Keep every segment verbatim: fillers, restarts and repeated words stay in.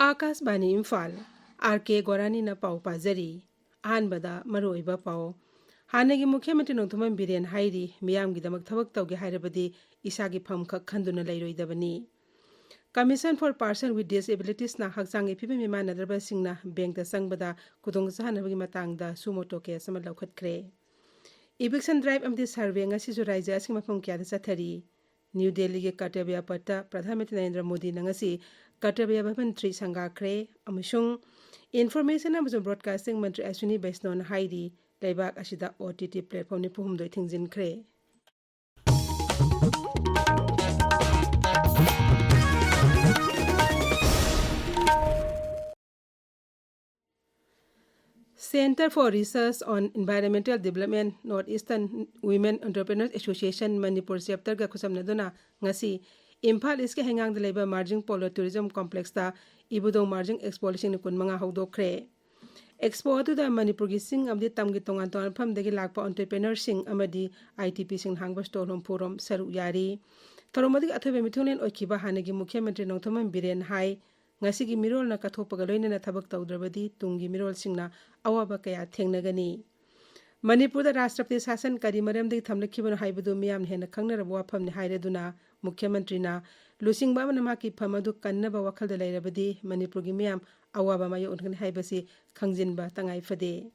ꯑꯥꯀꯥꯁꯕꯥꯅꯤ Imphal, R ꯀꯦ ꯒꯣꯔꯥꯅꯤꯅ ꯄꯥꯎ ꯄꯥꯖꯔꯤ꯫ ꯑꯍꯥꯟꯕꯗ ꯃꯔꯨꯑꯣꯏꯕ ꯄꯥꯎ꯫ ꯍꯥꯟꯅꯒꯤ ꯃꯨꯈ꯭ꯌ ꯃꯟꯇ꯭ꯔꯤ ꯅꯣꯡꯊꯣꯝꯕꯝ ꯕꯤꯔꯦꯟ ꯍꯥꯏꯔꯤ, ꯃꯤꯌꯥꯝꯒꯤꯗꯃꯛ ꯊꯕꯛ ꯇꯧꯒꯦ ꯍꯥꯏꯔꯕꯗꯤ ꯏꯁꯥꯒꯤ ꯐꯝ ꯈꯛ ꯈꯟꯗꯨꯅ ꯂꯩꯔꯣꯏꯗꯕꯅꯤ꯫ Commission for Person with Disabilitiesꯅ ꯍꯛꯆꯥꯡꯒꯤ ꯐꯤꯕꯝ ꯃꯤꯃꯥꯟꯅꯗ꯭ꯔꯕꯁꯤꯡꯅ ꯕꯦꯡꯛꯇ ꯆꯪꯕꯗ ꯈꯨꯗꯣꯡꯆꯥꯍꯟꯅꯕꯒꯤ ꯃꯇꯥꯡꯗ suo motu case ꯑꯃ ꯂꯧꯈꯠꯈ꯭ꯔꯦ꯫ Eviction drive ꯑꯃꯗꯤ survey ꯉꯁꯤꯁꯨ ꯔꯥꯖ꯭ꯌ ꯑꯁꯤꯒꯤ ꯃꯐꯝ ꯀꯌꯥꯗ ꯆꯠꯊꯔꯤ꯫ ꯅ꯭ꯌꯨ ꯗꯦꯜꯂꯤꯒꯤ ꯀꯔꯇꯕ꯭ꯌ ꯄꯠꯇ ꯄ꯭ꯔꯙꯥꯟ ꯃꯟꯇ꯭ꯔꯤ ꯅꯔꯦꯟꯗ꯭ꯔ ꯃꯣꯗꯤꯅ ꯉꯁꯤ ꯀꯔꯇꯕ꯭ꯌ ꯚꯕꯟ ꯊ꯭ꯔꯤ ꯁꯪꯒꯥꯈ꯭ꯔꯦ ꯑꯃꯁꯨꯡ Information ꯑꯃꯁꯨꯡ Broadcasting ꯃꯟꯇ꯭ꯔꯤ ꯑꯁ꯭ꯋꯤꯅꯤ ꯕꯩꯁꯅꯣꯅ ꯍꯥꯏꯔꯤ, ꯂꯩꯕꯥꯛ ꯑꯁꯤꯗ ꯑꯣ ꯇꯤ ꯇꯤ platform ꯅꯤꯐꯨ ꯍꯨꯝꯗꯣꯏ ꯊꯤꯡꯖꯤꯟꯈ꯭ꯔꯦ꯫ Centre for Research on Environmental Development, North Eastern Women Entrepreneurs Association Manipur Chapterꯒ ꯈꯨꯠꯁꯝꯅꯗꯨꯅ ꯉꯁꯤ ꯏꯝꯐꯥꯜ ꯏꯁꯀꯤ ꯍꯩꯉꯥꯡꯗ ꯂꯩꯕ Marging Polo Tourism Complexꯇ ꯏꯕꯨꯙꯧ ꯃꯥꯔꯖꯤꯡ Expo ꯂꯤꯁꯤꯡ ꯑꯅꯤ ꯀꯨꯟꯃꯉꯥ ꯍꯧꯗꯣꯛꯈ꯭ꯔꯦ꯫ Expo ꯑꯗꯨꯗ ꯃꯅꯤꯄꯨꯔꯒꯤ ꯆꯤꯡ ꯑꯃꯗꯤ ꯇꯝꯒꯤ ꯇꯣꯉꯥꯟ ꯇꯣꯉꯥꯟꯕ ꯃꯐꯝꯗꯒꯤ ꯂꯥꯛꯄ entrepreneurꯁꯤꯡ ꯑꯃꯗꯤ I T Pꯁꯤꯡꯅ ꯍꯥꯡꯕ stall ꯍꯨꯝꯐꯨ ꯔꯣꯝ ꯁꯔꯨꯛ ꯌꯥꯔꯤ꯫ ꯊꯧꯔꯝ ꯑꯗꯨꯒꯤ ꯑꯊꯣꯏꯕ ꯃꯤꯊꯨꯡꯂꯦꯟ ꯑꯣꯏꯈꯤꯕ ꯍꯥꯟꯅꯒꯤ ꯃꯨꯈ꯭ꯌ ꯃꯟꯇ꯭ꯔꯤ ꯅꯣꯡꯊꯣꯝꯕꯝ ꯕꯤꯔꯦꯟ ꯍꯥꯏ, ꯉꯁꯤꯒꯤ ꯃꯤꯔꯣꯜꯅ ꯀꯠꯊꯣꯛꯄꯒ ꯂꯣꯏꯅꯅ ꯊꯕꯛ ꯇꯧꯗ꯭ꯔꯕꯗꯤ ꯇꯨꯡꯒꯤ ꯃꯤꯔꯣꯜꯁꯤꯡꯅ ꯑꯋꯥꯕ ꯀꯌꯥ ꯊꯦꯡꯅꯒꯅꯤ꯫ ꯃꯅꯤꯄꯨꯔꯗ ꯔꯥꯁꯇ꯭ꯔꯄꯇꯤ ꯁꯥꯁꯟ ꯀꯔꯤ ꯃꯔꯝꯗꯒꯤ ꯊꯝꯂꯛꯈꯤꯕꯅꯣ ꯍꯥꯏꯕꯗꯨ ꯃꯤꯌꯥꯝꯅ ꯍꯦꯟꯅ ꯈꯪꯅꯔꯕ ꯋꯥꯐꯝꯅꯤ ꯍꯥꯏꯔꯗꯨꯅ, ꯃꯨꯈ꯭ꯌ ꯃꯟꯇ꯭ꯔꯤꯅ ꯂꯨꯆꯤꯡꯕ ꯑꯃꯅ ꯃꯍꯥꯛꯀꯤ ꯐꯝ ꯑꯗꯨ ꯀꯟꯅꯕ ꯋꯥꯈꯜꯗ ꯂꯩꯔꯕꯗꯤ ꯃꯅꯤꯄꯨꯔꯒꯤ ꯃꯤꯌꯥꯝ ꯑꯋꯥꯕ ꯃꯥꯌꯣꯛꯅꯒꯅꯤ ꯍꯥꯏꯕꯁꯤ ꯈꯪꯖꯤꯟꯕ ꯇꯉꯥꯏ ꯐꯗꯦ꯫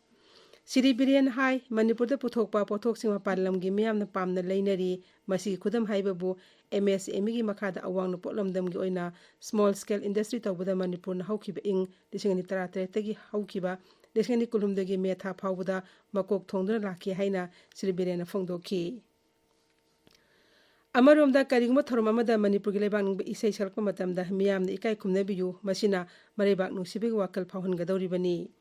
ꯁ꯭ꯔꯤ ꯕꯤꯔꯦꯟ ꯍꯥꯏ, ꯃꯅꯤꯄꯨꯔꯗ ꯄꯨꯊꯣꯛꯄ ꯄꯣꯠꯊꯣꯛꯁꯤꯡ ꯃꯄꯥꯟ ꯂꯝꯒꯤ ꯃꯤꯌꯥꯝꯅ ꯄꯥꯝꯅ ꯂꯩꯅꯔꯤ꯫ ꯃꯁꯤꯒꯤ ꯈꯨꯗꯝ ꯍꯥꯏꯕꯕꯨ, M S M Eꯒꯤ ꯃꯈꯥꯗ ꯑꯋꯥꯡ ꯅꯣꯡꯄꯣꯛ ꯂꯝꯗꯝꯒꯤ ꯑꯣꯏꯅ small scale industry ꯇꯧꯕꯗ ꯃꯅꯤꯄꯨꯔꯅ ꯍꯧꯈꯤꯕ ꯏꯪ ꯂꯤꯁꯤꯡ ꯑꯅꯤ ꯇꯔꯥꯇꯔꯦꯠꯇꯒꯤ ꯍꯧꯈꯤꯕ ꯂꯤꯁꯤꯡ ꯑꯅꯤ ꯀꯨꯟꯍꯨꯝꯗꯣꯏꯒꯤ ꯃꯦ ꯊꯥ ꯐꯥꯎꯕꯗ ꯃꯀꯣꯛ ꯊꯣꯡꯗꯨꯅ ꯂꯥꯛꯈꯤ ꯍꯥꯏꯅ ꯁ꯭ꯔꯤ ꯕꯤꯔꯦꯟꯅ ꯐꯣꯡꯗꯣꯛꯈꯤ꯫ ꯑꯃꯔꯣꯝꯗ, ꯀꯔꯤꯒꯨꯝꯕ ꯊꯧꯔꯝ ꯑꯃꯗ ꯃꯅꯤꯄꯨꯔꯒꯤ ꯂꯩꯕꯥꯛ ꯅꯤꯡꯕ ꯏꯁꯩ ꯁꯛꯂꯛꯄ ꯃꯇꯝꯗ ꯃꯤꯌꯥꯝꯅ ꯏꯀꯥꯏ ꯈꯨꯝꯅꯕꯤꯌꯨ, ꯃꯁꯤꯅ ꯃꯔꯩꯕꯥꯛ ꯅꯨꯡꯁꯤꯕꯒꯤ ꯋꯥꯈꯜ ꯐꯥꯎꯍꯟꯒꯗꯧꯔꯤꯕꯅꯤ꯫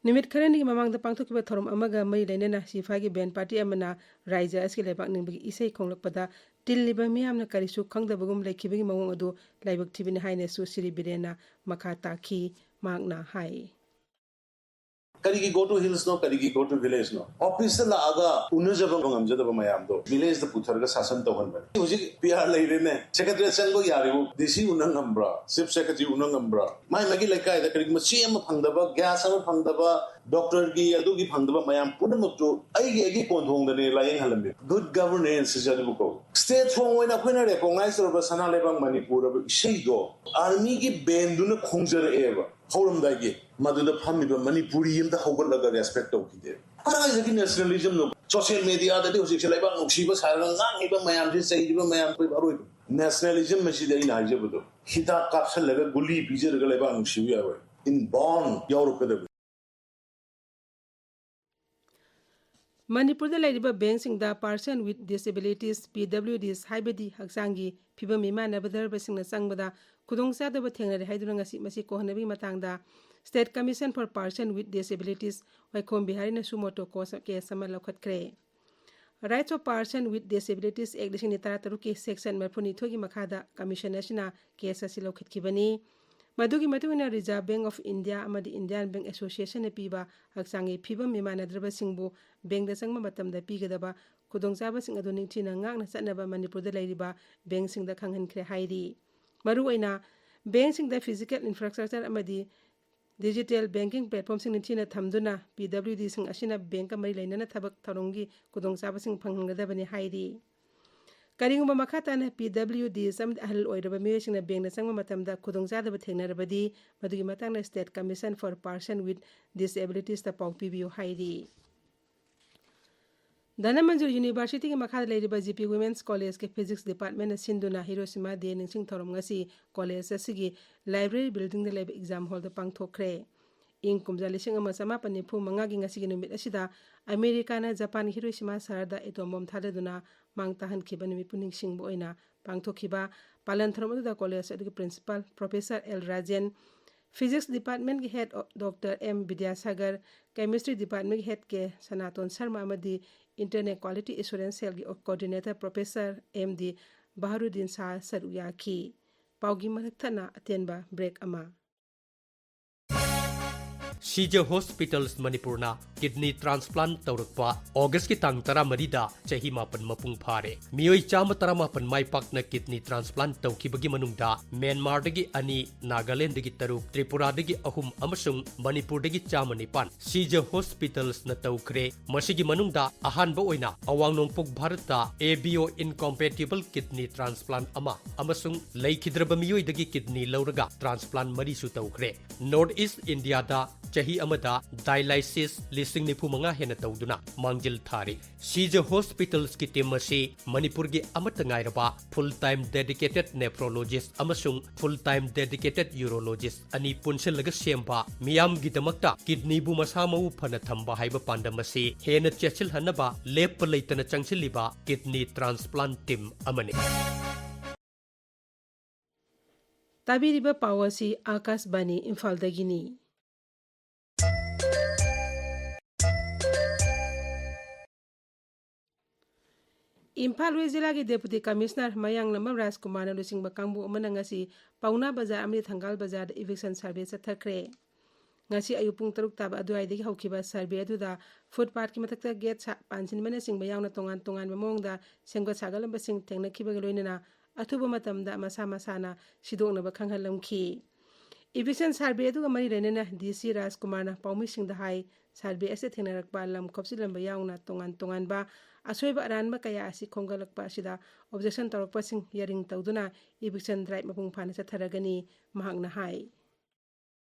ꯅꯨꯃꯤꯠ ꯈꯔꯅꯤꯒꯤ ꯃꯃꯥꯡꯗ ꯄꯥꯡꯊꯣꯛꯈꯤꯕ ꯊꯧꯔꯝ ꯑꯃꯒ ꯃꯔꯤ ꯂꯩꯅꯅ ꯁꯤꯐꯥꯏꯒꯤ band party ꯑꯃꯅ ꯔꯥꯏꯖ꯭ꯌ ꯑꯁꯤꯒꯤ ꯂꯩꯕꯥꯛ ꯅꯤꯡꯕꯒꯤ ꯏꯁꯩ ꯈꯣꯡꯂꯛꯄꯗ ꯇꯤꯜꯂꯤꯕ ꯃꯤꯌꯥꯝꯅ ꯀꯔꯤꯁꯨ ꯈꯪꯗꯕꯒꯨꯝ ꯂꯩꯈꯤꯕꯒꯤ ꯃꯑꯣꯡ ꯑꯗꯨ ꯂꯥꯏꯕꯛ ꯊꯤꯕꯅꯤ ꯍꯥꯏꯅꯁꯨ ꯁ꯭ꯔꯤ ꯕꯤꯔꯦꯟꯅ ꯃꯈꯥ ꯇꯥꯈꯤ꯫ ꯃꯍꯥꯛꯅ ꯍꯥꯏ, ꯀꯔꯤꯒꯤ go to hills ꯅꯣ, ꯀꯔꯤꯒꯤ go to village ꯅꯣ? ꯑꯣꯐꯤꯁꯇ ꯂꯥꯛꯑꯒ ꯎꯅꯖꯕ ꯉꯝꯖꯗꯕ ꯃꯌꯥꯝꯗꯣ ꯚꯤꯂꯦꯖꯇ ꯄꯨꯊꯔꯒ ꯁꯥꯁꯟ ꯇꯧꯍꯟꯕꯅꯤ꯫ ꯍꯧꯖꯤꯛ ꯄꯤ ꯑꯥꯔ ꯂꯩꯔꯦꯅꯦ, ꯁꯦꯀ꯭ꯔꯦꯇꯔꯤ ꯆꯪꯕ ꯌꯥꯔꯤꯕꯨ ꯗꯤ ꯁꯤ ꯎꯅ ꯉꯝꯕ꯭ꯔꯥ, ꯆꯤꯐ ꯁꯦꯀ꯭ꯔꯦꯇꯔꯤ ꯎꯅ ꯉꯝꯕ꯭ꯔꯥ? ꯃꯥꯏ ꯃꯥꯒꯤ ꯂꯩꯀꯥꯏꯗ ꯀꯔꯤꯒꯨꯝꯕ ꯆꯦ ꯑꯃ ꯐꯪꯗꯕ, ꯒ꯭ꯌꯥꯁ ꯑꯃ ꯐꯪꯗꯕ, ꯗꯣꯛꯇꯔꯒꯤ ꯑꯗꯨꯒꯤ ꯐꯪꯗꯕ ꯃꯌꯥꯝ ꯄꯨꯝꯅꯃꯛꯇꯨ ꯑꯩꯒꯤ ꯑꯩꯒꯤ ꯀꯣꯟꯊꯣꯡꯗꯅꯦ ꯂꯥꯏꯌꯦꯡꯍꯜꯂꯝꯃꯤ꯫ ꯒꯨꯗ ꯒꯚꯔꯅꯦꯟꯁ ꯁꯤꯁꯦ ꯑꯗꯨꯕꯨ ꯀꯧꯏ꯫ ꯁ꯭ꯇꯦꯠ ꯁꯣꯡ ꯑꯣꯏꯅ ꯑꯩꯈꯣꯏꯅ ꯔꯦꯀꯣꯒꯅꯥꯏꯖ ꯇꯧꯔꯕ ꯁꯅꯥ ꯂꯩꯕꯥꯛ ꯃꯅꯤꯄꯨꯔ ꯍꯥꯏꯕ ꯏꯁꯩꯗꯣ ꯑꯥꯔꯃꯤꯒꯤ ꯕꯦꯟꯗꯨꯅ ꯈꯣꯡꯖꯔꯛꯑꯦꯕ꯫ ꯍꯧꯔꯝꯗꯥꯏꯒꯤ ꯃꯗꯨꯗ ꯐꯝꯃꯤꯕ ꯃꯅꯤꯄꯨꯔꯤ ꯑꯝꯇ ꯍꯧꯒꯠꯂꯒ ꯔꯦꯁꯄꯦꯛ ꯇꯧꯈꯤꯗꯦ꯫ ꯀꯗꯥꯏꯗꯒꯤ ꯅꯦꯁꯅꯦꯂꯤꯖꯝꯅꯣ? ꯁꯣꯁꯤꯌꯦꯜ ꯃꯤꯗꯤꯌꯥꯗꯗꯤ ꯍꯧꯖꯤꯛꯁꯦ ꯂꯩꯕꯥꯛ ꯅꯨꯡꯁꯤꯕ ꯁꯥꯔꯒ ꯉꯥꯡꯉꯤꯕ ꯃꯌꯥꯝꯁꯦ, ꯆꯩꯔꯤꯕ ꯃꯌꯥꯝ, ꯑꯩꯈꯣꯏ ꯑꯔꯣꯏꯕ ꯅꯦꯁꯅꯦꯂꯤꯖꯝ ꯑꯁꯤꯗꯤ ꯑꯩꯅ ꯍꯥꯏꯖꯕꯗꯣ ꯍꯤꯗꯥꯛ ꯀꯥꯞꯁꯜꯂꯒ ꯒꯨꯂꯤ ꯄꯤꯖꯔꯒ ꯂꯩꯕꯥꯛ ꯅꯨꯡꯁꯤꯕ ꯌꯥꯔꯣꯏ꯫ ꯏꯟ ꯕꯣꯔꯟ ꯌꯥꯎꯔꯛꯀꯗꯕꯅꯤ꯫ ꯃꯅꯤꯄꯨꯔꯗ ꯂꯩꯔꯤꯕ ꯕꯦꯡꯁꯤꯡꯗ Person with Disabilities, P W Ds, ꯍꯥꯏꯕꯗꯤ ꯍꯛꯆꯥꯡꯒꯤ ꯐꯤꯕꯝ ꯃꯤꯃꯥꯟꯅꯗꯕꯁꯤꯡꯅ ꯆꯪꯕꯗ ꯈꯨꯗꯣꯡꯆꯥꯗꯕ ꯊꯦꯡꯅꯔꯦ ꯍꯥꯏꯗꯨꯅ ꯉꯁꯤ ꯃꯁꯤ ꯀꯣꯛꯍꯟꯅꯕꯒꯤ ꯃꯇꯥꯡꯗ State Commission for Person with Disabilities, ꯋꯥꯏꯈꯣꯝ ꯕꯤꯍꯥꯔꯤꯅ suo motu cause case ꯑꯃ ꯂꯧꯈꯠꯈ꯭ꯔꯦ꯫ Rights of Person with Disabilities Act ꯂꯤꯁꯤꯡ ꯑꯅꯤ ꯇꯔꯥꯇꯔꯨꯛꯀꯤ section ꯃꯔꯤꯐꯨꯅꯤꯊꯣꯏꯒꯤ ꯃꯈꯥꯗ commission ꯑꯁꯤꯅ case ꯑꯁꯤ ꯂꯧꯈꯠꯈꯤꯕꯅꯤ꯫ ꯃꯗꯨꯒꯤ ꯃꯇꯨꯡ ꯏꯟꯅ Reserve Bank of India ꯑꯃꯗꯤ Indian Bank Associationꯅ ꯄꯤꯕ ꯍꯛꯆꯥꯡꯒꯤ ꯐꯤꯕꯝ ꯃꯤꯃꯥꯟꯅꯗ꯭ꯔꯕꯁꯤꯡꯕꯨ ꯕꯦꯡꯗ ꯆꯪꯕ ꯃꯇꯝꯗ ꯄꯤꯒꯗꯕ ꯈꯨꯗꯣꯡꯆꯥꯕꯁꯤꯡ ꯑꯗꯨ ꯅꯤꯡꯊꯤꯅ ꯉꯥꯛꯅ ꯆꯠꯅꯕ ꯃꯅꯤꯄꯨꯔꯗ ꯂꯩꯔꯤꯕ ꯕꯦꯡꯁꯤꯡꯗ ꯈꯪꯍꯟꯈ꯭ꯔꯦ ꯍꯥꯏꯔꯤ꯫ ꯃꯔꯨꯑꯣꯏꯅ ꯕꯦꯡꯁꯤꯡꯗ physical infrastructure ꯑꯃꯗꯤ digital banking platformꯁꯤꯡ ꯅꯤꯡꯊꯤꯅ ꯊꯝꯗꯨꯅ P W Dꯁꯤꯡ ꯑꯁꯤꯅ ꯕꯦꯡꯀ ꯃꯔꯤ ꯂꯩꯅꯅ ꯊꯕꯛ ꯊꯧꯔꯝꯒꯤ ꯈꯨꯗꯣꯡꯆꯥꯕꯁꯤꯡ ꯐꯪꯍꯟꯒꯗꯕꯅꯤ ꯍꯥꯏꯔꯤ꯫ ꯀꯔꯤꯒꯨꯝꯕ ꯃꯈꯥ ꯇꯥꯅ P W Ds ꯑꯃꯗꯤ ꯑꯍꯜ ꯑꯣꯏꯔꯕ ꯃꯤꯑꯣꯏꯁꯤꯡꯅ ꯕꯦꯡꯗ ꯆꯪꯕ ꯃꯇꯝꯗ ꯈꯨꯗꯣꯡꯆꯥꯗꯕ ꯊꯦꯡꯅꯔꯕꯗꯤ ꯃꯗꯨꯒꯤ ꯃꯇꯥꯡꯗ State Commission for Person with Disabilitiesꯇ ꯄꯥꯎ ꯄꯤꯕꯤꯌꯨ ꯍꯥꯏꯔꯤ꯫ ꯙꯅꯃꯟꯖꯨꯔ Universityꯒꯤ ꯃꯈꯥꯗ ꯂꯩꯔꯤꯕ G P Women's Collegeꯀꯤ Physics Departmentꯅ ꯁꯤꯟꯗꯨꯅ Hiroshima Day ꯅꯤꯡꯁꯤꯡ ꯊꯧꯔꯝ ꯉꯁꯤ college ꯑꯁꯤꯒꯤ library buildingꯗ ꯂꯩꯕ exam hallꯗ ꯄꯥꯡꯊꯣꯛꯈ꯭ꯔꯦ꯫ ꯏꯪ ꯀꯨꯝꯖꯥ ꯂꯤꯁꯤꯡ ꯑꯃ ꯆꯃꯥꯄꯟ ꯅꯤꯐꯨ ꯃꯉꯥꯒꯤ ꯉꯁꯤꯒꯤ ꯅꯨꯃꯤꯠ ꯑꯁꯤꯗ ꯑꯃꯦꯔꯤꯀꯥꯅ ꯖꯄꯥꯟꯒꯤ Hiroshima ꯁꯍꯔꯗ atom bomb ꯊꯥꯗꯗꯨꯅ ꯃꯥꯡ ꯇꯥꯛꯍꯟꯈꯤꯕ ꯅꯨꯃꯤꯠꯄꯨ ꯅꯤꯡꯁꯤꯡꯕ ꯑꯣꯏꯅ ꯄꯥꯡꯊꯣꯛꯈꯤꯕ ꯄꯥꯂꯟ ꯊꯧꯔꯝ ꯑꯗꯨꯗ college ꯑꯗꯨꯒꯤ principal Professor L Rajen, Physics Departmentꯀꯤ head Doctor M Vidyasagar, Chemistry Departmentꯀꯤ head K Sanatan Sharma ꯑꯃꯗꯤ Internal Quality Assurance Cellꯒꯤ coordinator Professor M D Baharuddin Shah ꯁꯔꯨꯛ ꯌꯥꯈꯤ꯫ ꯄꯥꯎꯒꯤ ꯃꯊꯛ ꯊꯠꯅ ꯑꯇꯦꯟꯕ break ꯑꯃ꯫ ꯁꯤꯖ ꯍꯣꯁꯄꯤꯇꯥꯜꯁ ꯃꯅꯤꯄꯨꯔꯅ ꯀꯤꯗꯅꯤ ꯇ꯭ꯔꯥꯟꯁꯄ꯭ꯂꯥꯟ ꯇꯧꯔꯛꯄ ꯑꯣꯒꯁꯀꯤ ꯇꯥꯡ ꯇꯔꯥꯃꯔꯤꯗ ꯆꯍꯤ ꯃꯥꯄꯟ ꯃꯄꯨꯡ ꯐꯥꯔꯦ꯫ ꯃꯤꯑꯣꯏ ꯆꯥꯝꯃ ꯇꯔꯥꯃꯥꯄꯟ ꯃꯥꯏ ꯄꯥꯛꯅ ꯀꯤꯗꯅꯤ ꯇ꯭ꯔꯥꯟꯁꯄ꯭ꯂꯥꯟ ꯇꯧꯈꯤꯕꯒꯤ ꯃꯅꯨꯡꯗ ꯃ꯭ꯌꯥꯟꯃꯥꯔꯗꯒꯤ ꯑꯅꯤ, ꯅꯥꯒꯥꯂꯦꯟꯗꯒꯤ ꯇꯔꯨꯛ, ꯇ꯭ꯔꯤꯄꯨꯔꯥꯗꯒꯤ ꯑꯍꯨꯝ ꯑꯃꯁꯨꯡ ꯃꯅꯤꯄꯨꯔꯗꯒꯤ ꯆꯥꯝꯃ ꯅꯤꯄꯥꯟ ꯁꯤꯖ ꯍꯣꯁꯄꯤꯇꯥꯜꯁꯅ ꯇꯧꯈ꯭ꯔꯦ꯫ ꯃꯁꯤꯒꯤ ꯃꯅꯨꯡꯗ ꯑꯍꯥꯟꯕ ꯑꯣꯏꯅ ꯑꯋꯥꯡ ꯅꯣꯡꯄꯣꯛ ꯚꯥꯔꯠꯇ ꯑꯦ ꯕꯤ ꯑꯣ incompatible kidney transplant ꯑꯃ ꯑꯃꯁꯨꯡ ꯂꯩꯈꯤꯗ꯭ꯔꯕ ꯃꯤꯑꯣꯏꯗꯒꯤ ꯀꯤꯗꯅꯤ ꯂꯧꯔꯒ ꯇ꯭ꯔꯥꯟꯁꯄ꯭ꯂꯥꯟ ꯃꯔꯤꯁꯨ ꯇꯧꯈ꯭ꯔꯦ꯫ ꯅꯣꯔꯠ ꯏꯁ ꯏꯟꯗꯤꯌꯥꯗ ꯆꯍꯤ ꯑꯃꯗ ꯗꯥꯏꯂꯥꯏꯁꯤꯁ ꯂꯤꯁꯤꯡ ꯅꯤꯐꯨ ꯃꯉꯥ ꯍꯦꯟꯅ ꯇꯧꯗꯨꯅ ꯃꯥꯡꯖꯤꯜ ꯊꯥꯔꯤ꯫ ꯁꯤꯖ ꯍꯣꯁꯄꯤꯇꯥꯜꯁꯀꯤ ꯇꯤꯝ ꯑꯁꯤ ꯃꯅꯤꯄꯨꯔꯒꯤ ꯑꯃꯠꯇ ꯉꯥꯏꯔꯕ full time dedicated nephrologist ꯑꯃꯁꯨꯡ full time dedicated urologist ꯑꯅꯤ ꯄꯨꯟꯁꯤꯜꯂꯒ ꯁꯦꯝꯕ, ꯃꯤꯌꯥꯝꯒꯤꯗꯃꯛꯇ ꯀꯤꯗꯅꯤꯕꯨ ꯃꯁꯥ ꯃꯎ ꯐꯅ ꯊꯝꯕ ꯍꯥꯏꯕ ꯄꯥꯟꯗꯝ ꯑꯁꯤ ꯍꯦꯟꯅ ꯆꯦꯠꯁꯤꯜꯍꯟꯅꯕ ꯂꯦꯞꯄ ꯂꯩꯇꯅ ꯆꯪꯁꯤꯜꯂꯤꯕ ꯀꯤꯗꯅꯤ ꯇ꯭ꯔꯥꯟꯁꯄ꯭ꯂꯥꯟ ꯇꯤꯝ ꯑꯃꯅꯤ꯫ ꯇꯥꯕꯤꯔꯤꯕ ꯄꯥꯎ ꯑꯁꯤ ꯑꯥꯀꯥꯁꯕꯥꯅꯤ ꯏꯝꯐꯥꯜꯗꯒꯤꯅꯤ꯫ ꯏꯝꯐꯥꯜ ꯋꯦꯁ ꯖꯤꯂꯥꯒꯤ ꯗꯦꯄꯨꯇꯤ ꯀꯃꯤꯁꯅꯔ ꯃꯌꯥꯡꯂꯝꯕꯝ ꯔꯥꯖꯀꯨꯃꯥꯔꯅ ꯂꯨꯆꯤꯡꯕ ꯀꯥꯡꯕꯨ ꯑꯃꯅ ꯉꯁꯤ ꯄꯥꯎꯅꯥ ꯕꯖꯥꯔ ꯑꯃꯗꯤ ꯊꯪꯒꯥꯜ ꯕꯖꯥꯔꯗ eviction survey ꯆꯠꯊꯈ꯭ꯔꯦ꯫ ꯉꯁꯤ ꯑꯌꯨꯛ ꯄꯨꯡ ꯇꯔꯨꯛ ꯇꯥꯕ ꯑꯗꯨꯋꯥꯏꯗꯒꯤ ꯍꯧꯈꯤꯕ survey ꯑꯗꯨꯗ ꯐꯨꯠꯄꯥꯠꯀꯤ ꯃꯊꯛꯇ ꯒꯦꯠ ꯁꯥ-, ꯄꯥꯟꯁꯤꯟꯕꯅꯆꯤꯡꯕ ꯌꯥꯎꯅ ꯇꯣꯉꯥꯟ ꯇꯣꯉꯥꯟꯕ ꯃꯑꯣꯡꯗ ꯁꯦꯝꯒꯠ ꯁꯥꯒꯠꯂꯝꯕꯁꯤꯡ ꯊꯦꯡꯅꯈꯤꯕꯒ ꯂꯣꯏꯅꯅ ꯑꯊꯨꯕ ꯃꯇꯝꯗ ꯃꯁꯥ ꯃꯁꯥꯅ ꯁꯤꯗꯣꯛꯅꯕ ꯈꯪꯍꯜꯂꯝꯈꯤ꯫ Eviction survey ꯑꯗꯨꯒ ꯃꯔꯤ ꯂꯩꯅꯅ ꯗꯤ ꯁꯤ ꯔꯥꯖꯀꯨꯃꯥꯔꯅ ꯄꯥꯎꯃꯤꯁꯤꯡꯗ ꯍꯥꯏ, survey ꯑꯁꯤꯗ ꯊꯦꯡꯅꯔꯛꯄ ꯂꯝ ꯈꯣꯞꯆꯤꯜꯂꯝꯕ ꯌꯥꯎꯅ ꯇꯣꯉꯥꯟ ꯇꯣꯉꯥꯟꯕ ꯑꯁꯣꯏꯕ ꯑꯔꯥꯟꯕ ꯀꯌꯥ ꯑꯁꯤ ꯈꯣꯝꯒꯠꯂꯛꯄ ꯑꯁꯤꯗ objection ꯇꯧꯔꯛꯄꯁꯤꯡ ꯌꯥꯔꯤꯡ ꯇꯧꯗꯨꯅ eviction drive ꯃꯄꯨꯡ ꯐꯥꯅ ꯆꯠꯊꯔꯒꯅꯤ, ꯃꯍꯥꯛꯅ ꯍꯥꯏ꯫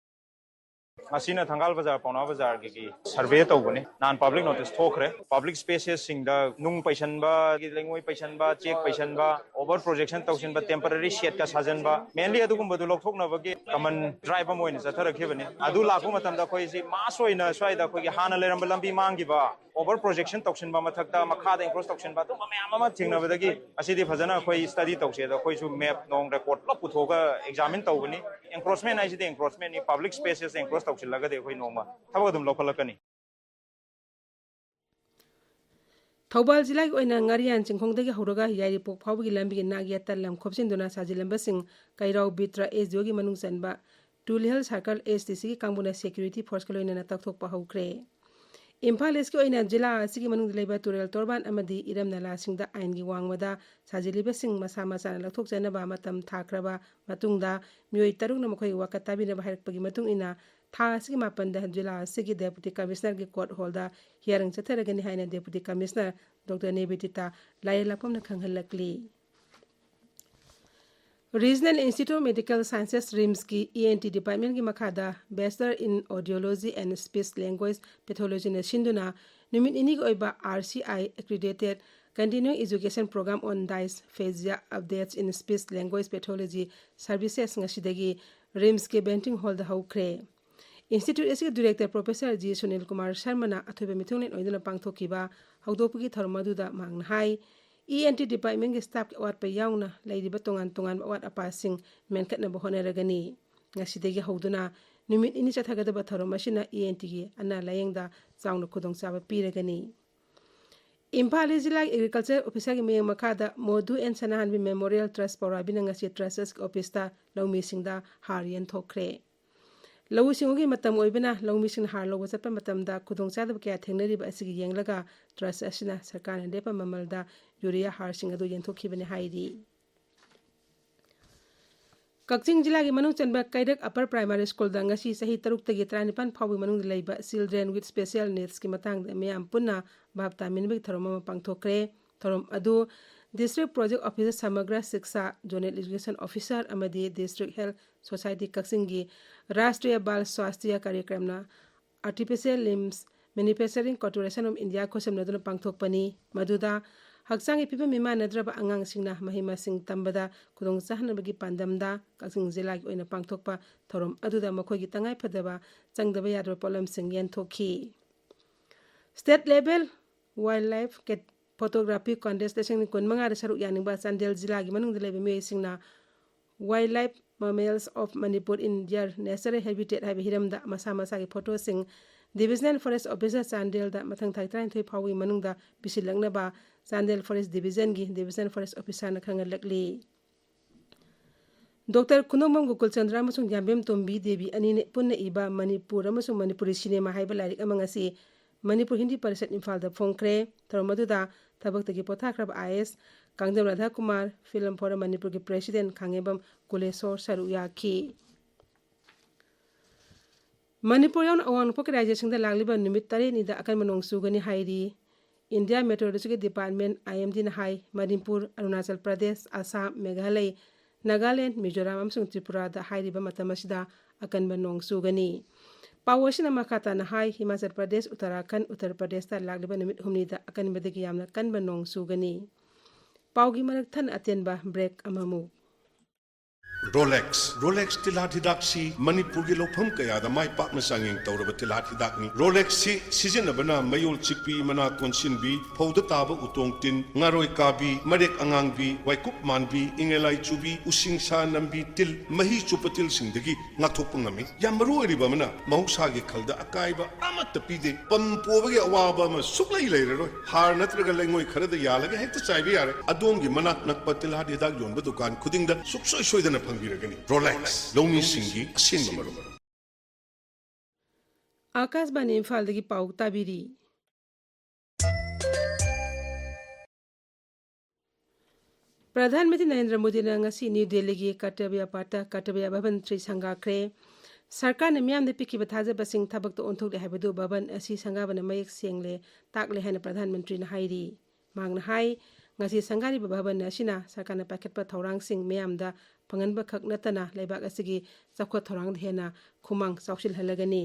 ꯃꯁꯤꯅ ꯊꯪꯒꯥꯜ ꯕꯖꯥꯔ, ꯄꯥꯎꯅꯥ ꯕꯖꯥꯔꯒꯤ survey ꯇꯧꯕꯅꯤ꯫ ꯅꯍꯥꯟ public notice ꯊꯣꯛꯈ꯭ꯔꯦ꯫ Public spacesꯁꯤꯡꯗ ꯅꯨꯡ ꯄꯩꯁꯟꯕ, ꯂꯩꯉꯣꯏ ꯄꯩꯁꯟꯕ, ꯆꯦꯛ ꯄꯩꯁꯟꯕ, over projection ꯇꯧꯁꯤꯟꯕ, temporary shedꯀ ꯁꯥꯖꯟꯕ, mainly ꯑꯗꯨꯒꯨꯝꯕꯗꯨ ꯂꯧꯊꯣꯛꯅꯕꯒꯤ common drive ꯑꯃ ꯑꯣꯏꯅ ꯆꯠꯊꯔꯛꯈꯤꯕꯅꯤ꯫ ꯑꯗꯨ ꯂꯥꯛꯄ ꯃꯇꯝꯗ ꯑꯩꯈꯣꯏꯁꯤ mass ꯑꯣꯏꯅ ꯁ꯭ꯋꯥꯏꯗ ꯑꯩꯈꯣꯏꯒꯤ ꯍꯥꯟꯅ ꯂꯩꯔꯝꯕ ꯂꯝꯕꯤ ꯃꯥꯡꯈꯤꯕ, over projection ꯇꯧꯁꯤꯟꯕ, ꯃꯊꯛꯇ ꯃꯈꯥꯗ encroach ꯇꯧꯁꯤꯟꯕ, ꯑꯗꯨꯝꯕ ꯃꯌꯥꯝ ꯑꯃ ꯊꯦꯡꯅꯕꯗꯒꯤ ꯑꯁꯤꯗꯤ ꯐꯖꯅ ꯑꯩꯈꯣꯏ study ꯇꯧꯁꯦ꯫ ꯑꯗꯣ ꯑꯩꯈꯣꯏꯁꯨ map ꯅꯣꯡ record ꯄꯨꯂꯞ ꯄꯨꯊꯣꯛꯑꯒ examine ꯇꯧꯕꯅꯤ꯫ Encroachment ꯍꯥꯏꯁꯤꯗꯤ encroachmentꯅꯤ, public spacesꯇ encroach ꯇꯧꯁꯤꯜꯂꯒꯗꯤ ꯑꯩꯈꯣꯏ ꯅꯣꯡꯃ ꯊꯕꯛ ꯑꯗꯨꯝ ꯂꯧꯈꯠꯂꯛꯀꯅꯤ꯫ ꯊꯧꯕꯥꯜ ꯖꯤꯂꯥꯒꯤ ꯑꯣꯏꯅ ꯉꯥꯔꯤꯌꯥꯟ ꯆꯤꯡꯈꯣꯡꯗꯒꯤ ꯍꯧꯔꯒ ꯌꯥꯏꯔꯤꯄꯣꯛ ꯐꯥꯎꯕꯒꯤ ꯂꯝꯕꯤꯒꯤ ꯅꯥꯛ ꯌꯦꯠꯇ ꯂꯝ ꯈꯣꯞꯆꯤꯟꯗꯨꯅ ꯁꯥꯖꯤꯜꯂꯝꯕꯁꯤꯡ ꯀꯩꯔꯥꯎ ꯕꯤꯇ꯭ꯔ ꯑꯦꯁ ꯗꯤ ꯑꯣꯒꯤ ꯃꯅꯨꯡ ꯆꯟꯕ ꯇꯨꯂꯤꯍꯜ ꯁꯥꯔꯀꯜ ꯑꯦꯁ ꯗꯤ ꯁꯤꯒꯤ ꯀꯥꯡꯕꯨꯅ ꯁꯦꯀ꯭ꯌꯨꯔꯤꯇꯤ ꯐꯣꯔꯁꯀ ꯂꯣꯏꯅꯅ ꯇꯛꯊꯣꯛꯄ ꯍꯧꯈ꯭ꯔꯦ꯫ ꯏꯝꯐꯥꯜ ꯏꯁꯀꯤ ꯑꯣꯏꯅ ꯖꯤꯂꯥ ꯑꯁꯤꯒꯤ ꯃꯅꯨꯡꯗ ꯂꯩꯕ ꯇꯨꯔꯦꯜ ꯇꯣꯔꯕꯥꯟ ꯑꯃꯗꯤ ꯏꯔꯝ ꯅꯂꯥꯁꯤꯡꯗ ꯑꯥꯏꯟꯒꯤ ꯋꯥꯡꯃꯗ ꯁꯥꯖꯤꯜꯂꯤꯕꯁꯤꯡ ꯃꯁꯥ ꯃꯁꯥꯅ ꯂꯧꯊꯣꯛꯆꯅꯕ ꯃꯇꯝ ꯊꯥꯈ꯭ꯔꯕ ꯃꯇꯨꯡꯗ, ꯃꯤꯑꯣꯏ ꯇꯔꯨꯛꯅ ꯃꯈꯣꯏꯒꯤ ꯋꯥꯀꯠ ꯇꯥꯕꯤꯅꯕ ꯍꯥꯏꯔꯛꯄꯒꯤ ꯃꯇꯨꯡ ꯏꯟꯅ, ꯊꯥ ꯑꯁꯤꯒꯤ ꯃꯥꯄꯟꯗ ꯖꯤꯂꯥ ꯑꯁꯤꯒꯤ ꯗꯦꯄꯨꯇꯤ ꯀꯃꯤꯁꯅꯔꯒꯤ ꯀꯣꯔꯠ ꯍꯣꯜꯗ ꯍꯤꯌꯥꯔꯤꯡ ꯆꯠꯊꯔꯒꯅꯤ ꯍꯥꯏꯅ ꯗꯦꯄꯨꯇꯤ ꯀꯃꯤꯁꯅꯔ ꯗꯣꯛꯇꯔ ꯅꯦꯕꯤꯗꯤꯇꯥ ꯂꯥꯏꯔꯦꯂꯥꯛꯄꯝꯅ ꯈꯪꯍꯜꯂꯛꯂꯤ꯫ Regional Institute of Medical Sciences, ꯔꯤꯝꯁꯀꯤ ꯏ ꯑꯦꯟ ꯇꯤ ꯗꯤꯄꯥꯔꯠꯃꯦꯟꯒꯤ ꯃꯈꯥꯗ Bachelor in Audiology and Speech Language Pathologyꯅ ꯁꯤꯟꯗꯨꯅ ꯅꯨꯃꯤꯠ ꯅꯤꯅꯤꯒꯤ ꯑꯣꯏꯕ R C I Accredited Continuing Education Program on Dysphagia Updates in Speech Language Pathology Services ꯉꯁꯤꯗꯒꯤ ꯔꯤꯝꯁꯀꯤ ꯕꯦꯟꯇꯤꯡ ꯍꯣꯜꯗ ꯍꯧꯈ꯭ꯔꯦ꯫ ꯏꯟꯁꯇꯤꯇ꯭ꯌꯨꯠ ꯑꯁꯤꯒꯤ director professor G Sunil Kumar ꯁꯔꯃꯅ ꯑꯊꯣꯏꯕ ꯃꯤꯊꯨꯡꯂꯦꯟ ꯑꯣꯏꯗꯨꯅ ꯄꯥꯡꯊꯣꯛꯈꯤꯕ ꯍꯧꯗꯣꯛꯄꯒꯤ ꯊꯧꯔꯝ ꯑꯗꯨꯗ ꯃꯍꯥꯛꯅ ꯍꯥꯏ, ꯏ ꯑꯦꯟ ꯇꯤ ꯗꯤꯄꯥꯔꯠꯃꯦꯟꯒꯤ ꯁ꯭ꯇꯥꯐꯀꯤ ꯑꯋꯥꯠꯄ ꯌꯥꯎꯅ ꯂꯩꯔꯤꯕ ꯇꯣꯉꯥꯟ ꯇꯣꯉꯥꯟꯕ ꯑꯋꯥꯠ ꯑꯄꯥꯁꯤꯡ ꯃꯦꯟꯈꯠꯅꯕ ꯍꯣꯠꯅꯔꯒꯅꯤ꯫ ꯉꯁꯤꯗꯒꯤ ꯍꯧꯗꯨꯅ ꯅꯨꯃꯤꯠ ꯅꯤꯅꯤ ꯆꯠꯊꯒꯗꯕ ꯊꯧꯔꯝ ꯑꯁꯤꯅ ꯏ ꯑꯦꯟ ꯇꯤꯒꯤ ꯑꯅꯥ ꯂꯥꯌꯦꯡꯗ ꯆꯥꯎꯅ ꯈꯨꯗꯣꯡꯆꯥꯕ ꯄꯤꯔꯒꯅꯤ꯫ ꯏꯝꯐꯥꯜ ꯏꯁ ꯖꯤꯂꯥꯒꯤ ꯑꯦꯒ꯭ꯔꯤꯀꯜꯆꯔ ꯑꯣꯐꯤꯁꯔꯒꯤ ꯃꯤꯠꯌꯦꯡ ꯃꯈꯥꯗ ꯃꯣꯗꯨ ꯑꯦꯟ ꯁꯅꯥꯍꯟꯕꯤ ꯃꯦꯃꯣꯔꯤꯌꯦꯜ ꯇ꯭ꯔꯁ ꯄꯧꯔꯥꯕꯤꯅ ꯉꯁꯤ ꯇ꯭ꯔꯁ ꯑꯁꯤꯒꯤ ꯑꯣꯐꯤꯁꯇ ꯂꯧꯃꯤꯁꯤꯡꯗ ꯍꯥꯔ ꯌꯦꯟꯊꯣꯛꯈ꯭ꯔꯦ꯫ ꯂꯧꯎ ꯁꯤꯡꯎꯒꯤ ꯃꯇꯝ ꯑꯣꯏꯕꯅ ꯂꯧꯃꯤꯁꯤꯡꯅ ꯍꯥꯔ ꯂꯧꯕ ꯆꯠꯄ ꯃꯇꯝꯗ ꯈꯨꯗꯣꯡꯆꯥꯗꯕ ꯀꯌꯥ ꯊꯦꯡꯅꯔꯤꯕ ꯑꯁꯤꯒꯤ ꯌꯦꯡꯂꯒ ꯇ꯭ꯔꯁ ꯑꯁꯤꯅ ꯁꯔꯀꯥꯔꯅ ꯂꯦꯞꯄ ꯃꯃꯜꯗ ꯌꯨꯔꯤꯌꯥ ꯍꯥꯔꯁꯤꯡ ꯑꯗꯨ ꯌꯦꯟꯊꯣꯛꯈꯤꯕꯅꯤ ꯍꯥꯏꯔꯤ꯫ ꯀꯛꯆꯤꯡ ꯖꯤꯂꯥꯒꯤ ꯃꯅꯨꯡ ꯆꯟꯕ ꯀꯩꯔꯛ ꯑꯄꯔ ꯄ꯭ꯔꯥꯏꯃꯥꯔꯤ ꯁ꯭ꯀꯨꯜꯗ ꯉꯁꯤ ꯆꯍꯤ ꯇꯔꯨꯛꯇꯒꯤ ꯇꯔꯥꯅꯤꯄꯥꯟ ꯐꯥꯎꯕꯒꯤ ꯃꯅꯨꯡꯗ ꯂꯩꯕ Children with Special Needsꯀꯤ ꯃꯇꯥꯡꯗ ꯃꯤꯌꯥꯝ ꯄꯨꯟꯅ ꯚꯥꯞ ꯇꯥꯃꯤꯟꯅꯕꯒꯤ ꯊꯧꯔꯝ ꯑꯃ ꯄꯥꯡꯊꯣꯛꯈ꯭ꯔꯦ꯫ ꯊꯧꯔꯝ ꯑꯗꯨ District Project Officer ꯁꯃꯒ꯭ꯔ ꯁꯤꯛꯁꯥ, Zonal Education Officer ꯑꯃꯗꯤ District Health Society ꯀꯛꯆꯤꯡꯒꯤ ꯔꯥꯁꯇ꯭ꯔꯤꯌꯥ ꯕꯥꯜ Swasthya ꯀꯥꯔꯌꯀ꯭ꯔꯝꯅ Artificial Limbs Manufacturing Corporation of India ꯈꯨꯠꯁꯝꯅꯗꯨꯅ ꯄꯥꯡꯊꯣꯛꯄꯅꯤ꯫ ꯃꯗꯨꯗ ꯍꯛꯆꯥꯡꯒꯤ ꯐꯤꯕꯝ ꯃꯤꯃꯥꯟꯅꯗ꯭ꯔꯕ ꯑꯉꯥꯡꯁꯤꯡꯅ ꯃꯍꯩ ꯃꯁꯤꯡ ꯇꯝꯕꯗ ꯈꯨꯗꯣꯡ ꯆꯥꯍꯟꯅꯕꯒꯤ ꯄꯥꯟꯗꯝꯗ ꯀꯛꯆꯤꯡ ꯖꯤꯂꯥꯒꯤ ꯑꯣꯏꯅ ꯄꯥꯡꯊꯣꯛꯄ ꯊꯧꯔꯝ ꯑꯗꯨꯗ ꯃꯈꯣꯏꯒꯤ ꯇꯉꯥꯏꯐꯗꯕ ꯆꯪꯗꯕ ꯌꯥꯗ꯭ꯔꯕ ꯄꯣꯠꯂꯝꯁꯤꯡ ꯌꯦꯟꯊꯣꯛꯈꯤ꯫ State Level Wildlife Cat-, Photography Contest ꯂꯤꯁꯤꯡ ꯑꯅꯤ ꯀꯨꯟꯃꯉꯥꯗ ꯁꯔꯨꯛ ꯌꯥꯅꯤꯡꯕ ꯆꯥꯟꯗꯦꯜ ꯖꯤꯂꯥꯒꯤ ꯃꯅꯨꯡꯗ ꯂꯩꯕ ꯃꯤꯑꯣꯏꯁꯤꯡꯅ Wildlife Mammals of Manipur in Their Natural Habitat ꯍꯥꯏꯕ ꯍꯤꯔꯝꯗ ꯃꯁꯥ ꯃꯁꯥꯒꯤ ꯐꯣꯇꯣꯁꯤꯡ Divisional Forest Officer ꯆꯥꯟꯗꯦꯜꯗ ꯃꯊꯪ ꯊꯥ ꯇꯔꯥꯅꯤꯊꯣꯏ ꯐꯥꯎꯕꯒꯤ ꯃꯅꯨꯡꯗ ꯄꯤꯁꯤꯜꯂꯛꯅꯕ ꯆꯥꯟꯗꯦꯜ Forest Divisionꯒꯤ Divisional Forest Officerꯅ ꯈꯪꯍꯜꯂꯛꯂꯤ꯫ ꯗꯣꯛꯇꯔ ꯈꯨꯅꯣꯡꯕꯝ ꯒꯣꯀꯨꯜ ꯆꯟꯗ꯭ꯔ ꯑꯃꯁꯨꯡ ꯌꯥꯝꯕꯦꯝ ꯇꯣꯝꯕꯤ ꯗꯦꯕꯤ ꯑꯅꯤꯅ ꯄꯨꯟꯅ ꯏꯕ ꯃꯅꯤꯄꯨꯔ ꯑꯃꯁꯨꯡ ꯃꯅꯤꯄꯨꯔꯤ ꯁꯤꯅꯦꯃꯥ ꯍꯥꯏꯕ ꯂꯥꯏꯔꯤꯛ ꯑꯃ ꯉꯁꯤ ꯃꯅꯤꯄꯨꯔ ꯍꯤꯟꯗꯤ ꯄꯔꯤꯁꯠ ꯏꯝꯐꯥꯜꯗ ꯐꯣꯡꯈ꯭ꯔꯦ꯫ ꯊꯧꯔꯝ ꯑꯗꯨꯗ ꯊꯕꯛꯇꯒꯤ ꯄꯣꯊꯥꯈ꯭ꯔꯕ ꯑꯥꯏ ꯑꯦꯁ ꯀꯥꯡꯖꯝ ꯔꯥꯙꯥꯀꯨꯃꯥꯔ, ꯐꯤꯂꯝ ꯐꯣꯔꯝ ꯃꯅꯤꯄꯨꯔꯒꯤ ꯄ꯭ꯔꯦꯁꯤꯗꯦꯟꯠ ꯈꯥꯉꯦꯝꯕꯝ ꯀꯨꯂꯦꯁꯣꯔ ꯁꯔꯨꯛ ꯌꯥꯈꯤ꯫ ꯃꯅꯤꯄꯨꯔ ꯌꯥꯎꯅ ꯑꯋꯥꯡ ꯅꯣꯡꯄꯣꯛꯀꯤ ꯔꯥꯖ꯭ꯌꯁꯤꯡꯗ ꯂꯥꯛꯂꯤꯕ ꯅꯨꯃꯤꯠ ꯇꯔꯦꯠꯅꯤꯗ ꯑꯀꯟꯕ ꯅꯣꯡ ꯆꯨꯒꯅꯤ ꯍꯥꯏꯔꯤ꯫ ꯏꯟꯗꯤꯌꯥ ꯃꯦꯇ꯭ꯔꯣꯂꯣꯖꯤꯀꯦꯜ ꯗꯤꯄꯥꯔꯠꯃꯦꯟꯠ, ꯑꯥꯏ ꯑꯦꯝ ꯗꯤꯅ ꯍꯥꯏ, ꯃꯅꯤꯄꯨꯔ, ꯑꯔꯨꯅꯥꯆꯜ ꯄ꯭ꯔꯗꯦꯁ, ꯑꯁꯥꯝ, ꯃꯦꯘꯥꯂꯌ, ꯅꯥꯒꯥꯂꯦꯟꯗ, ꯃꯤꯖꯣꯔꯥꯝ ꯑꯃꯁꯨꯡ ꯇ꯭ꯔꯤꯄꯨꯔꯥꯗ ꯍꯥꯏꯔꯤꯕ ꯃꯇꯝ ꯑꯁꯤꯗ ꯑꯀꯟꯕ ꯅꯣꯡ ꯆꯨꯒꯅꯤ꯫ ꯄꯥꯎ ꯑꯁꯤꯅ ꯃꯈꯥ ꯇꯥꯅ ꯍꯥꯏ, ꯍꯤꯃꯥꯆꯜ ꯄ꯭ꯔꯗꯦꯁ, ꯎꯠꯇꯔꯥꯈꯟꯗ, ꯎꯠꯇꯔ ꯄ꯭ꯔꯗꯦꯁꯇ ꯂꯥꯛꯂꯤꯕ ꯅꯨꯃꯤꯠ ꯍꯨꯝꯅꯤꯗ ꯑꯀꯟꯕꯗꯒꯤ ꯌꯥꯝꯅ ꯀꯟꯕ ꯅꯣꯡ ꯆꯨꯒꯅꯤ꯫ ꯄꯥꯎꯒꯤ ꯃꯔꯛ ꯊꯠꯅ ꯑꯇꯦꯟꯕ ꯕ꯭ꯔꯦꯛ ꯑꯃꯃꯨꯛ꯫ ꯔꯣꯂꯦꯛꯁ꯫ ꯔꯣꯂꯦꯛꯁ ꯇꯤꯜꯍꯥꯠ ꯍꯤꯗꯥꯛꯁꯤ ꯃꯅꯤꯄꯨꯔꯒꯤ ꯂꯧꯐꯝ ꯀꯌꯥꯗ ꯃꯥꯏ ꯄꯥꯛꯅ ꯆꯥꯡꯌꯦꯡ ꯇꯧꯔꯕ ꯇꯤꯜꯍꯥꯠ ꯍꯤꯗꯥꯛꯅꯤ꯫ ꯔꯣꯂꯦꯛꯁꯁꯤ ꯁꯤꯖꯤꯟꯅꯕꯅ ꯃꯌꯣꯜ ꯆꯤꯛꯄꯤ, ꯃꯅꯥ ꯀꯣꯟꯁꯤꯟꯕꯤ, ꯐꯧꯗ ꯇꯥꯕ ꯎꯇꯣꯡ ꯇꯤꯟ, ꯉꯥꯔꯣꯏ ꯀꯥꯕꯤ, ꯃꯔꯦꯛ ꯑꯉꯥꯡꯕꯤ, ꯋꯥꯏꯀꯨꯞ ꯃꯥꯟꯕꯤ, ꯏꯪꯉꯦꯂꯥꯏ ꯆꯨꯕꯤ, ꯎꯁꯤꯡꯁꯥ ꯅꯝꯕꯤ ꯇꯤꯜ, ꯃꯍꯤ ꯆꯨꯞꯄ ꯇꯤꯜꯁꯤꯡꯗꯒꯤ ꯉꯥꯛꯊꯣꯛꯄ ꯉꯝꯃꯤ꯫ ꯌꯥꯝ ꯃꯔꯨ ꯑꯣꯏꯔꯤꯕ ꯑꯃꯅ, ꯃꯍꯧꯁꯥꯒꯤ ꯈꯜꯗ ꯑꯀꯥꯏꯕ ꯑꯃꯠꯇ ꯄꯤꯗꯦ꯫ ꯄꯝ ꯄꯣꯕꯒꯤ ꯑꯋꯥꯕ ꯑꯃ ꯁꯨꯛꯂꯩ ꯂꯩꯔꯔꯣꯏ꯫ ꯍꯥꯔ ꯅꯠꯇ꯭ꯔꯒ ꯂꯩꯉꯣꯏ ꯈꯔꯗ ꯌꯥꯜꯂꯒ ꯍꯦꯛꯇ ꯆꯥꯏꯕ ꯌꯥꯔꯦ꯫ ꯑꯗꯣꯝꯒꯤ ꯃꯅꯥꯛ ꯅꯛꯄ ꯇꯤꯜꯍꯥꯠ ꯍꯤꯗꯥꯛ ꯌꯣꯟꯕ ꯗꯨꯀꯥꯟ ꯈꯨꯗꯤꯡꯗ ꯁꯨꯡꯁꯣꯏ ꯁꯣꯏꯗꯅ ꯐꯪꯕꯤꯔꯒꯅꯤ꯫ ꯔꯣꯂꯦꯛꯁ, ꯂꯧꯃꯤꯁꯤꯡꯒꯤ ꯑꯁꯦꯡꯕ ꯃꯔꯨꯞ꯫ ꯑꯥꯀꯥꯁꯕꯥꯅꯤ ꯏꯝꯐꯥꯜꯗꯒꯤ ꯄꯥꯎ ꯇꯥꯕꯤꯔꯤ꯫ ꯄ꯭ꯔꯙꯥꯟ ꯃꯟꯇ꯭ꯔꯤ ꯅꯔꯦꯟꯗ꯭ꯔ ꯃꯣꯗꯤꯅ ꯉꯁꯤ ꯅ꯭ꯌꯨ ꯗꯦꯜꯂꯤꯒꯤ ꯀꯔꯇꯕ꯭ꯌ ꯄꯥꯊꯇ ꯀꯔꯇꯕ꯭ꯌ ꯚꯕꯟ ꯊ꯭ꯔꯤ ꯁꯪꯒꯥꯈ꯭ꯔꯦ꯫ ꯁꯔꯀꯥꯔꯅ ꯃꯤꯌꯥꯝꯗ ꯄꯤꯈꯤꯕ ꯊꯥꯖꯕꯁꯤꯡ ꯊꯕꯛꯇ ꯑꯣꯟꯊꯣꯛꯂꯦ ꯍꯥꯏꯕꯗꯨ ꯚꯕꯟ ꯑꯁꯤ ꯁꯪꯒꯥꯕꯅ ꯃꯌꯦꯛ ꯁꯦꯡꯂꯦ, ꯇꯥꯛꯂꯦ ꯍꯥꯏꯅ ꯄ꯭ꯔꯙꯥꯟ ꯃꯟꯇ꯭ꯔꯤꯅ ꯍꯥꯏꯔꯤ꯫ ꯃꯍꯥꯛꯅ ꯍꯥꯏ, ꯉꯁꯤ ꯁꯪꯒꯥꯔꯤꯕ ꯚꯕꯟ ꯑꯁꯤꯅ ꯁꯔꯀꯥꯔꯅ ꯄꯥꯏꯈꯠꯄ ꯊꯧꯔꯥꯡꯁꯤꯡ ꯃꯤꯌꯥꯝꯗ ꯐꯪꯍꯟꯕ ꯈꯛ ꯅꯠꯇꯅ ꯂꯩꯕꯥꯛ ꯑꯁꯤꯒꯤ ꯆꯥꯎꯈꯠ ꯊꯧꯔꯥꯡꯗ ꯍꯦꯟꯅ ꯈꯨꯃꯥꯡ ꯆꯥꯎꯁꯤꯜꯍꯜꯂꯒꯅꯤ꯫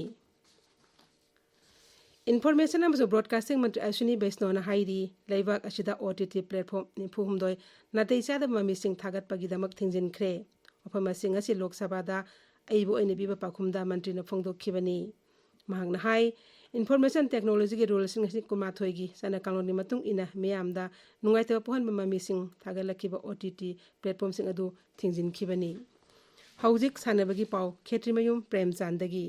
ꯏꯟꯐꯣꯔꯃꯦꯁꯟ ꯑꯃꯁꯨꯡ ꯕ꯭ꯔꯣꯗꯀꯥꯁꯇꯤꯡ ꯃꯟꯇ꯭ꯔꯤ ꯑꯁ꯭ꯋꯤꯅꯤ ꯕꯩꯁꯅꯣꯅ ꯍꯥꯏꯔꯤ, ꯂꯩꯕꯥꯛ ꯑꯁꯤꯗ ꯑꯣ ꯇꯤ ꯇꯤ ꯄ꯭ꯂꯦꯠꯐꯣꯝ ꯅꯤꯐꯨ ꯍꯨꯝꯗꯣꯏ ꯅꯥꯇꯩ ꯆꯥꯗꯕ ꯃꯃꯤꯁꯤꯡ ꯊꯥꯒꯠꯄꯒꯤꯗꯃꯛ ꯊꯤꯡꯖꯤꯟꯈ꯭ꯔꯦ꯫ ꯋꯥꯐꯝ ꯑꯁꯤ ꯉꯁꯤ ꯂꯣꯛ ꯁꯚꯥꯗ ꯑꯏꯕ ꯑꯣꯏꯅ ꯄꯤꯕ ꯄꯥꯎꯈꯨꯝꯗ ꯃꯟꯇ꯭ꯔꯤꯅ ꯐꯣꯡꯗꯣꯛꯈꯤꯕꯅꯤ꯫ ꯃꯍꯥꯛꯅ ꯍꯥꯏ, ꯏꯟꯐꯣꯔꯃꯦꯁꯟ ꯇꯦꯛꯅꯣꯂꯣꯖꯤꯒꯤ ꯔꯨꯜꯁꯤꯡ ꯑꯁꯤ ꯀꯨꯟꯃꯥꯊꯣꯏꯒꯤ ꯆꯠꯅ ꯀꯥꯡꯂꯣꯟꯒꯤ ꯃꯇꯨꯡ ꯏꯟꯅ ꯃꯤꯌꯥꯝꯗ ꯅꯨꯡꯉꯥꯏꯇꯕ ꯄꯣꯛꯍꯟꯕ ꯃꯃꯤꯁꯤꯡ ꯊꯥꯒꯠꯂꯛꯈꯤꯕ ꯑꯣ ꯇꯤ ꯇꯤ ꯄ꯭ꯂꯦꯠꯐꯣꯝꯁꯤꯡ ꯑꯗꯨ ꯊꯤꯡꯖꯤꯟꯈꯤꯕꯅꯤ꯫ ꯍꯧꯖꯤꯛ ꯁꯥꯟꯅꯕꯒꯤ ꯄꯥꯎ, ꯈꯦꯇ꯭ꯔꯤꯃꯌꯨꯝ ꯄ꯭ꯔꯦꯝꯆꯥꯟꯗꯒꯤ꯫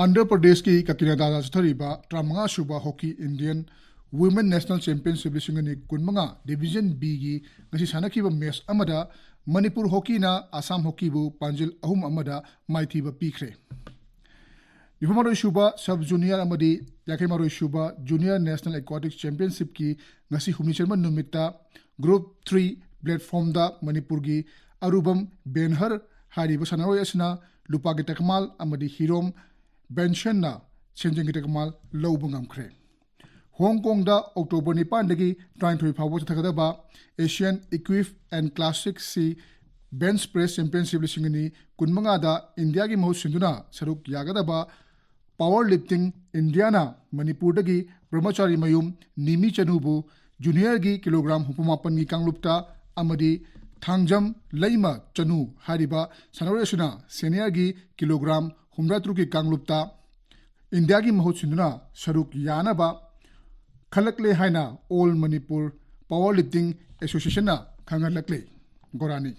ꯑꯟꯙ꯭ꯔ ꯄ꯭ꯔꯗꯦꯁꯀꯤ ꯀꯀꯤꯅꯥꯗꯥꯗ ꯆꯠꯊꯔꯤꯕ ꯇꯔꯥꯃꯉꯥ ꯁꯨꯕ hockey Indian Women National Championship ꯂꯤꯁꯤꯡ ꯑꯅꯤ ꯀꯨꯟꯃꯉꯥ Division Bꯒꯤ ꯉꯁꯤ ꯁꯥꯟꯅꯈꯤꯕ ꯃꯦꯆ ꯑꯃꯗ ꯃꯅꯤꯄꯨꯔ ꯍꯣꯀꯤꯅ ꯑꯁꯥꯝ ꯍꯣꯀꯤꯕꯨ ꯄꯥꯟꯖꯤꯜ ꯑꯍꯨꯝ ꯑꯃꯗ ꯃꯥꯏꯊꯤꯕ ꯄꯤꯈ꯭ꯔꯦ꯫ ꯅꯤꯐꯨꯃꯥꯊꯣꯏ ꯁꯨꯕ Sub Junior ꯑꯃꯗꯤ ꯌꯥꯡꯈꯩ ꯃꯥꯊꯣꯏ ꯁꯨꯕ Junior National Aquatic Championshipꯀꯤ ꯉꯁꯤ ꯍꯨꯝꯅꯤ ꯆꯟꯕ ꯅꯨꯃꯤꯠꯇ Group three platformꯗ ꯃꯅꯤꯄꯨꯔꯒꯤ ꯑꯔꯨꯕꯝ ꯕꯦꯟꯍꯔ ꯍꯥꯏꯔꯤꯕ ꯁꯥꯟꯅꯔꯣꯏ ꯑꯁꯤꯅ ꯂꯨꯄꯥꯒꯤ ꯇꯀꯃꯥꯜ ꯑꯃꯗꯤ ꯍꯤꯔꯣꯝ ꯕꯦꯟꯁꯟꯅ ꯁꯦꯟꯖꯦꯡꯒꯤ ꯇꯀꯃꯥꯜ ꯂꯧꯕ ꯉꯝꯈ꯭ꯔꯦ꯫ ꯍꯣꯡ ꯀꯣꯡꯗ ꯑꯣꯛꯇꯣꯕꯔ ꯅꯤꯄꯥꯟꯗꯒꯤ ꯇꯔꯥꯅꯤꯊꯣꯏ ꯐꯥꯎꯕ ꯆꯠꯊꯒꯗꯕ Asian Equip and Classic C Bench Press Championship ꯂꯤꯁꯤꯡ ꯑꯅꯤ ꯀꯨꯟꯃꯉꯥꯗ ꯏꯟꯗꯤꯌꯥꯒꯤ ꯃꯍꯨꯠ ꯁꯤꯟꯗꯨꯅ ꯁꯔꯨꯛ ꯌꯥꯒꯗꯕ Power Lifting Indiaꯅ ꯃꯅꯤꯄꯨꯔꯗꯒꯤ ꯕ꯭ꯔꯍ꯭ꯃꯆꯥꯔꯤ ꯃꯌꯨꯝ ꯅꯤꯃꯤ ꯆꯅꯨꯕꯨ Juniorꯒꯤ ꯀꯤꯂꯣꯒ꯭ꯔꯥꯝ ꯍꯨꯝꯐꯨ ꯃꯥꯄꯟꯒꯤ ꯀꯥꯡꯂꯨꯞꯇ ꯑꯃꯗꯤ ꯊꯥꯡꯖꯝ ꯂꯩꯃ ꯆꯅꯨ ꯍꯥꯏꯔꯤꯕ ꯁꯥꯟꯅꯔꯣꯏ ꯑꯁꯤꯅ Seniorꯒꯤ ꯀꯤꯂꯣꯒ꯭ꯔꯥꯝ ꯍꯨꯝꯗ꯭ꯔꯥ ꯇꯔꯨꯛꯀꯤ ꯀꯥꯡꯂꯨꯞꯇ ꯏꯟꯗꯤꯌꯥꯒꯤ ꯃꯍꯨꯠ ꯁꯤꯟꯗꯨꯅ ꯁꯔꯨꯛ ꯌꯥꯅꯕ ꯈꯜꯂꯛꯂꯦ ꯍꯥꯏꯅ All Manipur Power Lifting Associationꯅ ꯈꯪꯍꯜꯂꯛꯂꯤ꯫ ꯒꯣꯔꯥꯅꯤ꯫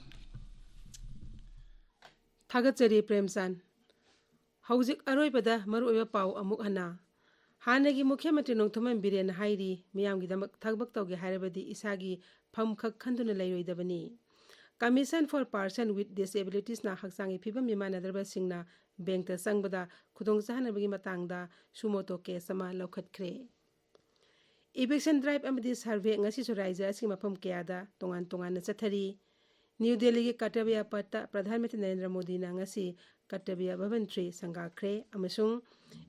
ꯊꯥꯒꯠꯆꯔꯤ ꯄ꯭ꯔꯦꯝꯆꯥꯟ꯫ ꯍꯧꯖꯤꯛ ꯑꯔꯣꯏꯕꯗ ꯃꯔꯨꯑꯣꯏꯕ ꯄꯥꯎ ꯑꯃꯨꯛ ꯍꯟꯅ꯫ ꯍꯥꯟꯅꯒꯤ ꯃꯨꯈ꯭ꯌ ꯃꯟꯇ꯭ꯔꯤ ꯅꯣꯡꯊꯣꯝꯕꯝ ꯕꯤꯔꯦꯟꯅ ꯍꯥꯏꯔꯤ, ꯃꯤꯌꯥꯝꯒꯤꯗꯃꯛ ꯊꯕꯛ ꯇꯧꯒꯦ ꯍꯥꯏꯔꯕꯗꯤ ꯏꯁꯥꯒꯤ ꯐꯝ ꯈꯛ ꯈꯟꯗꯨꯅ ꯂꯩꯔꯣꯏꯗꯕꯅꯤ꯫ Commission for Person with Disabilitiesꯅ ꯍꯛꯆꯥꯡꯒꯤ ꯐꯤꯕꯝ ꯃꯤꯃꯥꯟꯅꯗ꯭ꯔꯕꯁꯤꯡꯅ ꯕꯦꯡꯛꯇ ꯆꯪꯕꯗ ꯈꯨꯗꯣꯡꯆꯥꯍꯟꯅꯕꯒꯤ ꯃꯇꯥꯡꯗ suo motu case ꯑꯃ ꯂꯧꯈꯠꯈ꯭ꯔꯦ꯫ Eviction drive ꯑꯃꯗꯤ survey ꯉꯁꯤꯁꯨ ꯔꯥꯏꯖ꯭ꯌ ꯑꯁꯤꯒꯤ ꯃꯐꯝ ꯀꯌꯥꯗ ꯇꯣꯉꯥꯟ ꯇꯣꯉꯥꯟꯅ ꯆꯠꯊꯔꯤ꯫ ꯅ꯭ꯌꯨ ꯗꯦꯜꯂꯤꯒꯤ ꯀꯔꯇꯕꯤꯌꯥ ꯄꯠꯇ ꯄ꯭ꯔꯙꯥꯟ ꯃꯟꯇ꯭ꯔꯤ ꯅꯔꯦꯟꯗ꯭ꯔ ꯃꯣꯗꯤꯅ ꯉꯁꯤ ꯀꯔꯇꯕꯤꯌꯥ ꯚꯕꯟ ꯊ꯭ꯔꯤ ꯁꯪꯒꯥꯈ꯭ꯔꯦ ꯑꯃꯁꯨꯡ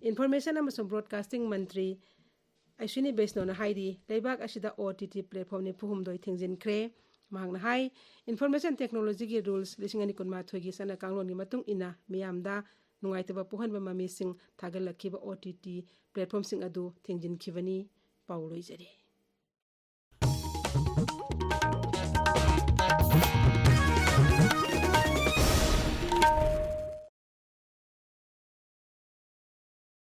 Information ꯑꯃꯁꯨꯡ Broadcasting ꯃꯟꯇ꯭ꯔꯤ ꯑꯁ꯭ꯋꯤꯅꯤ ꯕꯩꯁꯅꯣꯅ ꯍꯥꯏꯔꯤ, ꯂꯩꯕꯥꯛ ꯑꯁꯤꯗ OTT platform ꯅꯤꯐꯨ ꯍꯨꯝꯗꯣꯏ ꯊꯤꯡꯖꯤꯟꯈ꯭ꯔꯦ꯫ ꯃꯍꯥꯛꯅ ꯍꯥꯏ, Information Technologyꯒꯤ rules ꯂꯤꯁꯤꯡ ꯑꯅꯤ ꯀꯨꯟꯃꯥꯊꯣꯏꯒꯤ ꯆꯠꯅ ꯀꯥꯡꯂꯣꯟꯒꯤ ꯃꯇꯨꯡ ꯏꯟꯅ ꯃꯤꯌꯥꯝꯗ ꯅꯨꯡꯉꯥꯏꯇꯕ ꯄꯣꯛꯍꯟꯕ ꯃꯃꯤꯁꯤꯡ ꯊꯥꯒꯠꯂꯛꯈꯤꯕ OTT platformꯁꯤꯡ ꯑꯗꯨ ꯊꯤꯡꯖꯤꯟꯈꯤꯕꯅꯤ꯫ ꯄꯥꯎ ꯂꯣꯏꯖꯔꯦ꯫